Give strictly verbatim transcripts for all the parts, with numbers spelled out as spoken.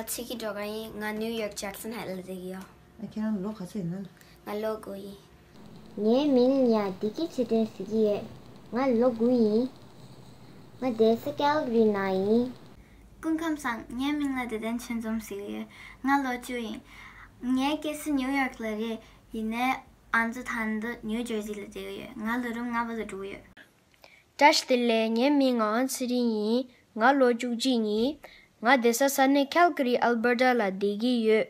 ཚིག་གི་འགྲོ་ག་ཡིན། ང་ནིའུ་ཡོག་ཇེག་སན་ཧའེ་ལ་བསྡད་ཀྱི་ཡོད། ཨ་ཁྱེད་རང་ལོ་ག་ཚོད་ཡིན་ན། ང་ལོ་དགུ་ཡིན། ངའི་མིང་ཡ་བདེ་སྐྱིད་ཚེ་བརྟན་ཟེར་གྱི་ཡོད། ང་ལོ་དགུ་ཡིན། ང་བསྡད་ས་ཀལ་གྷ་རི་ནང་ཡིན། སྐུ་ཁམས་བཟང་། ངའི་མིང་ལ་བདེ་ལྡན་ཆོས་འཛོམས་ཟེར་གྱི་ཡོད། ང་ལོ་བཅུ་ཡིན། ངའི་སྐྱེས་ས་ནིའུ་ཡོག་ལ་རེད། ཡིན་ནའི་ཨ་མཆོག་ད་ལྟ་ནིའུ་ཇར་སི་ལ་བསྡད་ཀྱི་ཡོད། ང་ལོ་རིམ་ལྔ་པ་ལ་འགྲོ་གི་ཡོད། བཀྲ་ཤིས་བདེ་ལེགས། ངའི་མིང་ངག་དབང་ཚེ་རིང་ཡིན། ང་ལོ་བཅུ་གཅིག་ཡིན། ང་བསྡད་ས་ས་གནས་ཁལ་གྷ་རི་ཨལ་བར་ཊ་ལ་བསྡད་ཀྱི་ཡོད།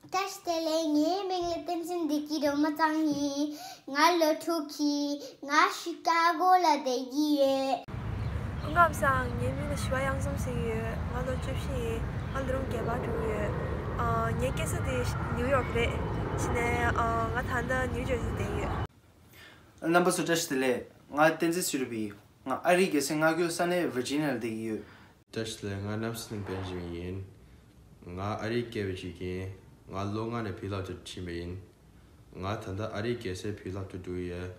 བཀྲ་ཤིས་བདེ་ལེགས། ངའི་མིང་ལ་བསྟན་འཛིན་བདེ་སྐྱིད་སྒྲོལ་མ་ཚང་ཡིན། ང་ལོ་དྲུག་ཡིན། ང་ཤི་ཀ་གོ་ལ་བསྡད་ཀྱི་ཡོད། སྐུ་ཁམས་བཟང་། ངའི་མིང་ལ་ཞི་བ་གཡང་འཛོམས་ཟེར་གྱི་ཡོད། ང་ལོ་བཅུ་བཞི་ཡིན། ང་ལོ་རིམ་བརྒྱད་པ་འགྲོ་གི་ཡོད། ཨ། ངའི་སྐྱེས་ས་དེ་ནིའུ་ཡོག་རེད། བྱས་ནས་ཨ་ང་ད་ལྟ་ནིའུ་ཇར་སི་བསྡད་ཡོད། རྣམ་པ་ཚོ་བཀྲ་ཤིས་བདེ་ལེགས། ང་བསྟན་འཛིན་ཚེ་རིང་ཡིན། ང་ཨ་རིའི་རྒྱལ་ས་མངའ་ཁུལ་ས་གནས་ཝིར་ཇི་ནི་ཡ་ལ་བསྡད་ཀྱི་ཡོད། བཀྲ་ཤིས་བདེ་ལེགས། ང་རྣམ་སྲས་གླིང་པཎ་ཆེན་ཡིན། ང་ཨ་རིའི་སྐྱེ་བ་ཞིག་ཡིན། ང་ལོ་ལྔ་ནས་བོད་སློབ་གྲྭར་ཕྱིན་པ་ཡིན། ང་ད་ལྟ་ཨ་རིའི་རྒྱལ་སའི་བོད་སློབ་གྲྭར་འགྲོ་གི་ཡོད།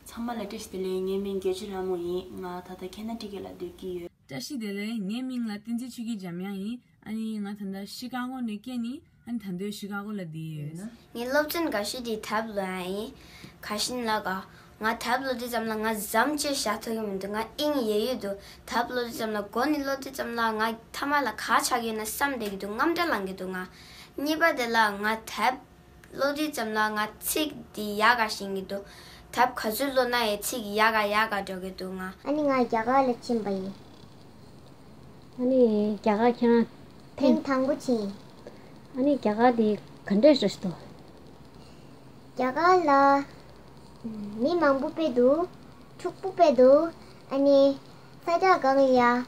ཚང་མ་ལ་བཀྲ་ཤིས་བདེ་ལེགས། ངའི་མིང་རྒྱལ་གཅེས་ལྷ་མོ་ཡིན། ང་ད་ལྟ་ཁེ་ན་ཊི་ཀེཊ་ལ་སྡོད་ཀྱི་ཡོད། བཀྲ་ཤིས་བདེ་ལེགས། ངའི་མིང་ལ་བསྟན་འཛིན་ཆོས་སྐྱིད་འཇམ་དབྱངས་ཡིན། ཨ་ནི་ང་ད་ལྟ་ཤི་ཀ་གོ་ནས་སྐྱེས་ནི། ཨ་ནི་ད་ལྟ་ཤི་ཀ་གོ་ལ་བསྡད་ཡོད། ངས་སློབ་ཚན་འགའ་ཤས་དེ་དེབ་ཀློག་ཡ་ཡིན། ག་ཤིན་ལ་ག་ང་དེབ་ཀློག་དུས་ཙམ་ལ་ང་ཟམ་ཅིག་བཞག་ཐུབ་ཀྱི་མི་འདུག་ང་དབྱིངས་ཡལ་ཡོད་འདུག་དེབ་ཀློག་དུས་ཙམ་ལ་མགོ་ནས་ཀློག་དུས་ཙམ་ལ་ང་མཐའ་མ་ལ་ག་ཆགས་ཡོད་ན་བསམ་བསྡད་ཀྱི་འདུག་དངངས་སྐྲག་ལངས་ཀྱི་འདུག་ང་གཉིས་པ་དེ་ལ་ང་དེབ་ཀློག་དུས་ཙམ་ལ་ང་ཚིག་འདི་ཡག་ག་ཤེས་ཀྱི་འདུག་དེབ་ག་ཚོད་ཀློག་ན་ཡང་ཚིག་ཡག་ག་ཡག་ག་འགྲོ་གི་འདུག་ང་། ཨ་ནི་ང་རྒྱ་གར་ལ་ཕྱིན་པ་ཡིན། ཨ་ནི་རྒྱ་གར་ཁྱེད་རང་ཐེངས་དང་པོ་ཕྱིན། ཨ་ནི་རྒྱ་གར་དེ་ག་འདྲས་རེད་འདུག་རྒྱ་གར་ལ་མི་མང་པོ་དཔེ་འདུག་ཕྲུ་གུ་དཔེ་འདུག་ཨ་ནི་ས་ཆ་གང་ལ་ཡ།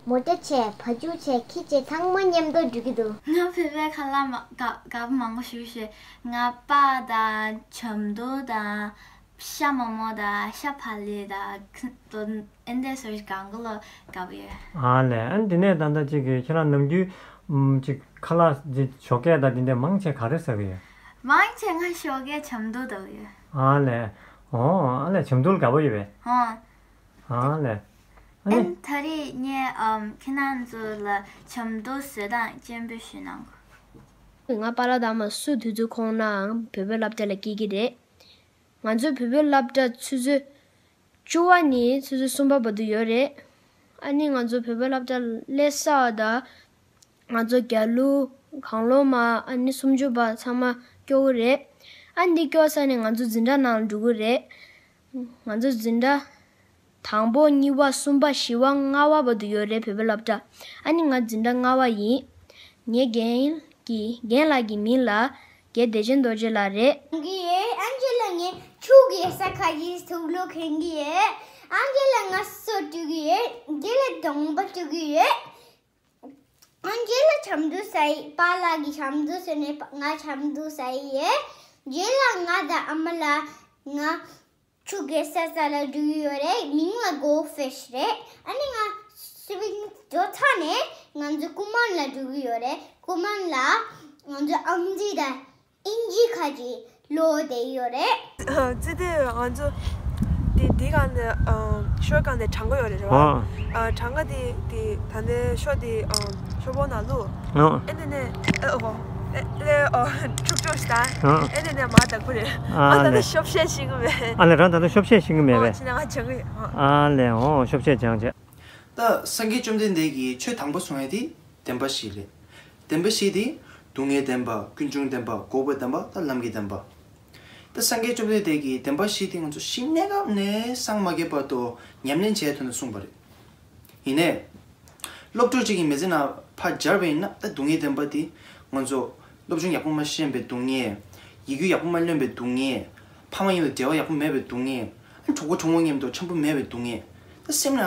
མོ་ཊ་བྱས། བ་ཕྱུགས་བྱས། ཁྱི་བྱས། ཚང་མ་མཉམ་དུ་འགྲོ་གི་འདུག་ང་བོད་པའི་ཁ་ལག་མ་དགའ་དགའ་པོ་མང་པོ་ཞིག་ཤེས། ང་སྤགས་དང་ཆབ་མདོག་དང་ཤ་མོག་མོག་དང་ཤ་བག་ལེབ་དང་ཨེ་འདྲ་སོགས་གང་ག་ལ་དགའ་པོ་ཡོད། ཨ་ལས། ཨ་འདི་ནས་ད་ལྟ་ཅིག་གི་ཁྱེད་རང་ནམ་རྒྱུན་ཨམ་ཅིག་ཁ་ལག་ཅིག་ཞོགས་ཀས་དང་འདི་འདྲ་མང་ཆེ་ག་རེ་ཟ་གི་ཡོད། མང་ཆེ་ང་ཞོགས་ཀས་ཆབ་མདོག་དགའ་པོ་ཡོད། ཨ་ལས། ཨོ་ཨ་ལས། ཆབ་མདོག་ལ་དགའ་པོ་ཡོད་པས། ཨོ། ཨ་ལས། ཨ་ནི། ཨན་ད་རེས་ངས་ཨམ་ཁྱེད་རང་ཚོ་ལ་ཆབ་མདོག་བཟོ་སྟངས་སྤྱན་འབུལ་ཞུ་གནང་གོ། ང་པཱ་ལགས་དང་མ་སུ་དུས་ཚོད་ཁོང་ནའང་བོད་པའི་སློབ་གྲྭ་ལ་སྐྱེལ་གྱི་རེད། ང་ཚོའི་བོད་པའི་སློབ་གྲྭ་ཆུ་ཚོད་བཅུ་པ་ནས་ཆུ་ཚོད་གསུམ་པ་བར་དུ་ཡོད་རེད། ཨ་ནི་ང་ཚོ་བོད་པའི་སློབ་གྲྭ་སླེབས་ས་དང་། ང་ཚོ་རྒྱ་ལུགས་གང་ལོ་མ་ཨ་ནི་སུམ་ཅུ་པ་ཚང་མ་སྐྱོ་བོ་རེད། ཨ་ནི་འདི་སྐྱོ་ས་ནས་ང་ཚོ་འཛིན་གྲྭ་ནང་ལ་འགྲོ་གི་རེད། ང་ཚོ་འཛིན་གྲྭ་དང་པོ་གཉིས་པ་གསུམ་པ་བཞི་པ་ལྔ་པ་བར་དུ་ཡོད་རེད་བོད་པའི་སློབ་གྲྭ། ཨ་ནི་ང་འཛིན་གྲྭ་ལྔ་པ་ཡིན། ངའི་རྒན་གྱི་རྒན་ལགས་ཀྱི་མིང་ལ་རྒན་བདེ་ཆེན་རྡོ་རྗེ་ལགས་རེད། ཁྱེད་ཀྱིས་ཨན་ཇེ་ལ་ངའི་ཕྱུགས་ཀྱི་ས་ཁ་གི་ཐུགས་ལོ་ཁེངས་ཀྱི་ཡོད། ཨན་ཇེ་ལ་ང་སོ་སྤྲུག་གི་ཡོད། རྒན་ལ་གདོང་པ་སྤྲུག་གི་ཡོད། ཨན་ཇེ་ལ་ཆབ་མདོག་ཟ་ཡི། པཱ་ལགས་ཀྱི་ཆབ་མདོག་ཟོས་ནས་ང་ཆབ་མདོག་ཟ་ཡི་ཡོད། རྗེས་ལ་ང་དང་ཨ་མ་ལགས་ང་ཕྱུགས་ཀྱི་ས་ས་ལ་འགྲོ་གི་ཡོད་རེད། མིང་ལ་གོལ་ཕིཤ་རེད། ཨ་ནི་ང་སུ་བིང་འགྲོ་ཚར་ནས་ང་ཚོ་ཀུ་མན་ལ་འགྲོ་གི་ཡོད་རེད། ཀུ་མན་ལ་ང་ཚོ་ཨང་རྩིས་དང་ཨིན་ཇི་ཁ་ཅིག་ཀློག་བསྡད་ཡོད་རེད། ཙི་ཏི་ང་ཚོ་དེ་དེའི་སྒང་ནས་ཨ་ཤོ་སྒང་ནས་གྲངས་ཀ་ཡོད་རེད་རེད་བ། ཨ་གྲངས་ཀ་དེ་དེ་ད་ལྟའི་ཤོ་དེ་ཨ་ཤོ་པོ་ནང་ལུ། ཨ་ཨེ་འདི་ནས་ཨེ་ཨོ་ཨེ་ཨེ་ཨོ་འཁྲུག་འཁྲུག་ཞིག་ད། ཨ་ཨེ་འདི་ནས་མ་དག་པོ་རེད། ཨ་ང་ད་ལྟ་ལས་ཤོབ་བཤད་ཤེས་ཀྱི་མེད། ཨ་ལས། རང་ད་ལྟ་ཤོབ་བཤད་ཤེས་ཀྱི་མེད་ཨ་པས། ཕྱི་ནས་ང་སྦྱང་གི་ཡོད། ཨ་ལས། ཨོ་ཤོབ་བཤད་སྦྱང་བྱས། ད་སངས་རྒྱས་བཅོམ་ལྡན་འདས་ཀྱིས་ཆོས་དང་པོ་གསུང་ཡ་དེ་བདེན་པ་བཞི་རེད། བདེན་པ་བཞི་དེ་སྡུག་བསྔལ་བདེན་པ། ཀུན་འབྱུང་བདེན་པ། འགོག་པའི་བདེན་པ། ད་ལམ་གྱི་བདེན་པ། ད་སངས་རྒྱས་བཅོམ་ལྡན་འདས་ཀྱིས་བདེན་པ་བཞི་དེ་ང་ཚོ་ཤི་གནས་སྐབས་ནས་སངས་མ་རྒྱས་བར་དུ་ཉམས་ལེན་བྱས་ཐུབ་ན་གསུངས་པ་རེད། ཡིན་ནའི། སློབ་ཕྲུག་ཅིག་གི་མི་ཚེ་ནང་ཕར་སྦྱར་བ་ཡིན་ན་ད་སྡུག་བསྔལ་བདེན་པ་དེ་ང་ཚོ་སློབ་སྦྱོང་ཡག་པོ་མ་ཤེས་པའི་སྡུག་བསྔལ། ཡི་གུ་ཡག་པོ་མ་ལོན་པའི་སྡུག་བསྔལ། ཕ་མ་གཉིས་ལ་འབྲེལ་བ་ཡག་པོ་མེད་པའི་སྡུག་བསྔལ། གྲོགས་པོ་གྲོགས་མོ་མཉམ་དུ་འཆམ་པོ་མེད་པའི་སྡུག་བསྔལ། ད་སེམས་ལ་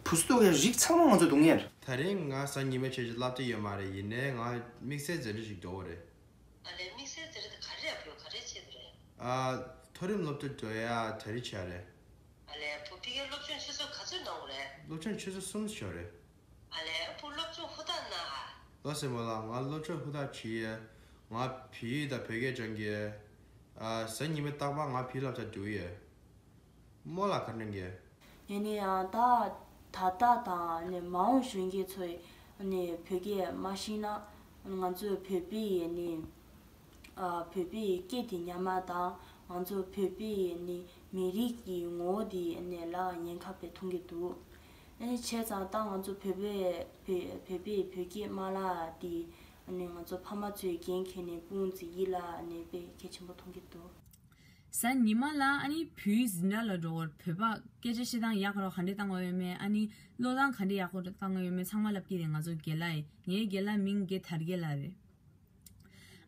བུ་སུ་དུ་གའི་རིགས་ཚང་མ་ང་ཚོ་སྡུག་བསྔལ་རེད། ད་རིང་ང་གཟའ་ཉི་མ་བྱས་ཀྱི་སློབ་གྲྭ་ཡོད་མ་རེད། ཡིན་ནའི་ང་དམིགས་བསལ་འཛིན་གྲྭ་ཞིག་འགྲོ་གི་རེད། ཨ་ལས། དམིགས་བསལ་འཛིན་གྲྭ་དེ་ག་རེ་ཡག་པོ་ཡོད། ག་རེ་བྱེད་དགོས་རེད། ཨ། མཐོ་རིམ་སློབ་གྲྭ་འགྲོ་ཡ་གྲ་སྒྲིག་བྱས་རེད། ཨ་ལས། བུ་ཕ་གིའི་སློབ་སྦྱོང་ཆུ་ཚོད་ག་ཚོད་གནང་དགོས་རེད། སློབ་སྦྱོང་ཆུ་ཚོད་གསུམ་ཞོག་རེད། ཨ་ལས། བུ་སློབ་སྦྱོང་ཧུར་ཐག་གནང་ཨ། ལགས་སེ་མོ་ལགས། ང་སློབ་སྦྱོང་ཧུར་ཐག་བྱེད་ཡ། ང་བོད་ཡིག་དང་བོད་སྐད་སྦྱང་གི་ཡ། ཨ། གཟའ་ཉི་མའི་རྟག་པར་ང་བོད་ཡིག་སློབ་གྲྭ་འགྲོ་གི་ཡ། རྨོ་ལགས་ག་འདྲ་འགྱོ། ངས་ནི་ཡང་ད་ད་ལྟ་དང་ནི་མ་འོངས་གཞོན་སྐྱེས་ཚོ་ཡི་ ནས་བོད་སྐད་མ་ཤེས་ན་ང་ཚོས་བོད་པའི་ནི་ཨ་བོད་པའི་སྐད་དེ་ཉམས་པ་དང་ང་ཚོ་བོད་པའི་ནི་མི་རིགས་ཀྱི་ངོ་བོ་དེ་ནས་ལ་ཉེན་ཁ་དཔེ་མཐོང་གི་འདུག་ཨ་ནི་བྱས་ཙང་ད་ང་ཚོ་བོད་པའི་བོད་བོད་པའི་བོད་སྐད་མ་ལག་དེ་ནི་ང་ཚོ་ཕ་མ་ཚོས་འགན་འཁྱེར་ནས་སྤུངས་ཙི་ཡིད་ལ་ནས་དཔེ་གལ་ཆེན་པོ་མཐོང་གི་འདུག་གཟའ་ཉི་མ་ལ་ཨ་ནི་བོད་ཡིག་འཛིན་གྲྭ་ལ་འགྲོ་བར་བོད་པ་སྐད་ཆ་བཤད་སྟངས་ཡག་རོགས་ག་འདྲས་བཏང་བ་ཡོད་མེད། ཨ་ནི་ཀློག་སྟངས་ག་འདྲས་ཡག་པོ་བཏང་བ་ཡོད་མེད་ཚང་མ་ལབ་ཀྱི་རེད། ང་ཚོ་རྒན་ལགས་ཡིན། ངའི་རྒན་ལགས་མིང་དགེ་དར་རྒྱས་ལགས་རེད།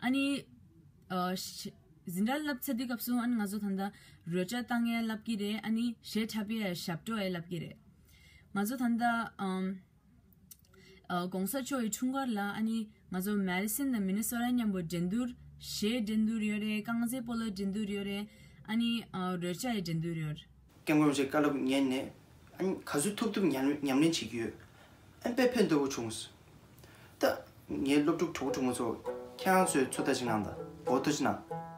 ཨ་ནི་ཨ་ཤ་འཛིན་གྲྭ་ལབ་ཚར་དུས་སྐབས་སུ་ཨ་ནི་ང་ཚོ་ད་ལྟ་རོལ་ཆ་བཏང་ཡས་ལབ་ཀྱི་རེད། ཨ་ནི་གཞས་འཁྲབ་ཡས་ཞབས་བྲོ་ཡས་ལབ་ཀྱི་རེད། ང་ཚོ་ད་ལྟ་ཨམ། ཨ་གོང་ས་མཆོག་གི་འཁྲུངས་སྐར་ལ་ཨ་ནི་ང་ཚོ་མེ་ཌི་སན་དང་མི་ནི་སོ་ཊ་མཉམ་པོ་འགྲན་བསྡུར། གཞས་འགྲན་བསྡུར་ཡོད་རེད། རྐང་རྩེད་སྤོ་ལོ་འགྲན་བསྡུར་ཡོད་རེད། ཨ་ནི་ཨ་རོལ་ཆ་ཡི་འགྲན་བསྡུར་ཡོད་རེད། སྐྱབས་མགོན་རིན་པོ་ཆེའི་བཀའ་སློབ་ཉན་ནས་ཨ་ནི་ག་ཚོད་ཐུབ་ཐུབ་ཉམས་ཉམས་ལེན་བྱེད་ཀྱི་ཡོད། ཨ་ནི་དཔེ་ཕན་ཐོགས་པོ་བྱུང་སོང་། ད་ངའི་སློབ་ཕྲུག་གྲོགས་པོ་གྲོགས་མོ་ཚོ་ཁྱེད་རང་ཚོས་ཚོད་ལྟ་ཅིག་གནང་དང་འོ་ཐུགས་རྗེ་གནང་།